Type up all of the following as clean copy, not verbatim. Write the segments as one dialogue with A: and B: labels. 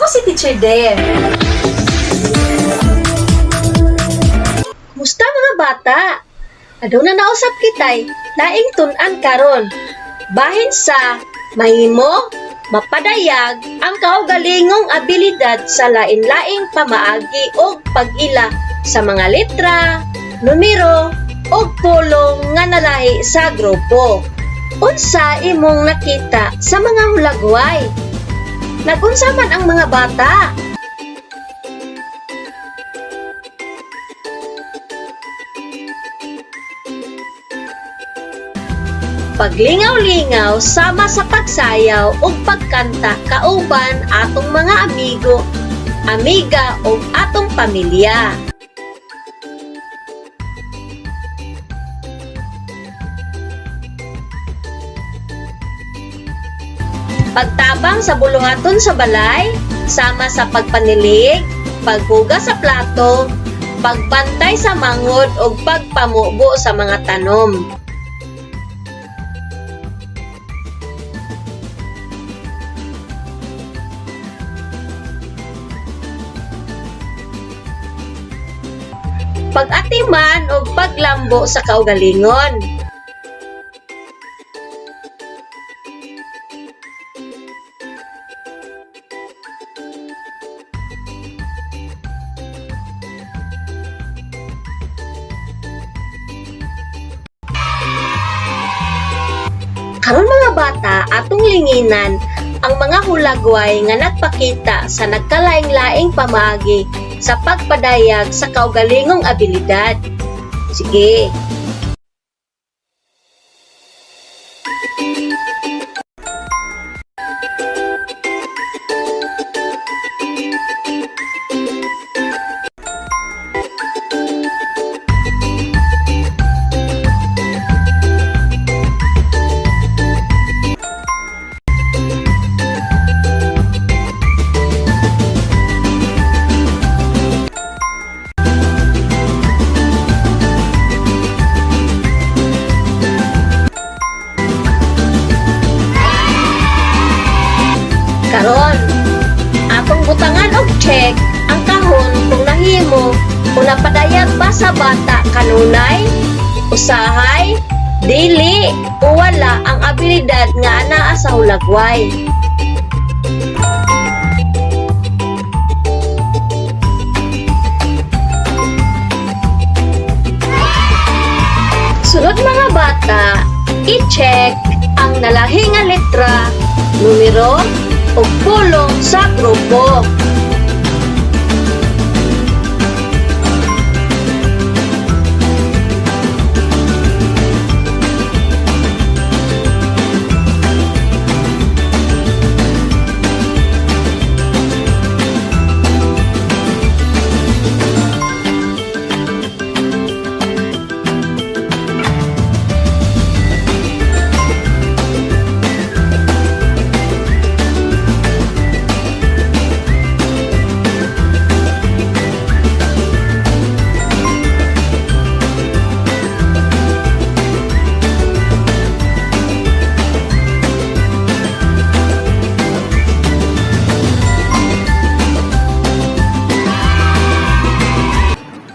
A: Ako si Teacher Dare. Kumusta, mga bata? Aduna nausap kitay laing tun-an karon. Bahin sa mahimo, mapadayag ang kaugalingong abilidad sa lain-laing pamaagi og pag-ila sa mga letra, numero ug pulong nga nalahi sa grupo. Unsa imong nakita sa mga hulagway? Nagunsa man ang mga bata? Paglingaw-lingaw sama sa pagsayaw ug pagkanta kauban atong mga amigo, amiga ug atong pamilya. Pagtabang sa buluhaton sa balay, sama sa pagpanilig, paghugas sa plato, pagbantay sa manghod ug pagpamubo sa mga tanom. Pag-atiman ug paglambo sa kaugalingon. Karon, mga bata, atong linginan ang mga hulagway nga nagpakita sa nagkalaing-laing pamaagi sa pagpadayag sa kaugalingong abilidad. Sige. Karon, atong butangan og check ang kahon kung nahimo o napadayag ba sa bata kanunay, usahay, dili o wala ang abilidad nga anaa sa hulagway. Sunod, mga bata, i-check ang nalahi nga letra, numero o pulong sa grupo.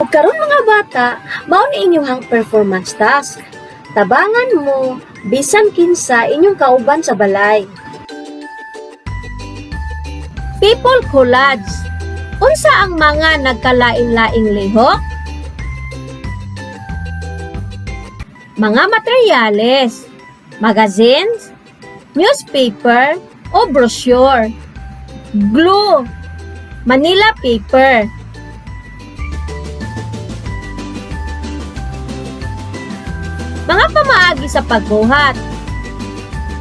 A: Ug karon, mga bata, mao ni inyong performance task. Tabangan mo bisan kinsa inyong kauban sa balay. People collage. Unsa ang mga nagkalain-laing lihok? Mga materyales, magazines, newspaper o brochure, glue, Manila paper. Mga pamaagi sa pagbuhat.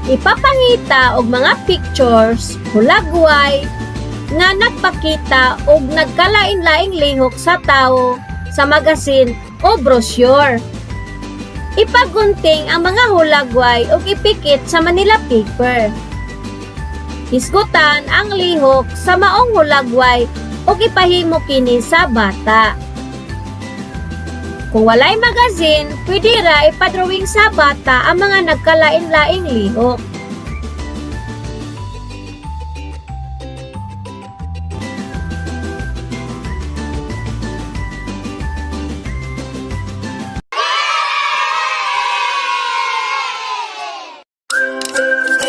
A: Ipapangita og mga pictures, hulagway, nga nagpakita og nagkalain-laing lihok sa tao sa magasin o brochure. Ipagunting ang mga hulagway ug ipikit sa Manila paper. Hisgutan ang lihok sa maong hulagway ug ipahimo kini sa bata. Kung walay magazine, pwede ra ipadrawing sa bata ang mga nagkalain-laing lihok.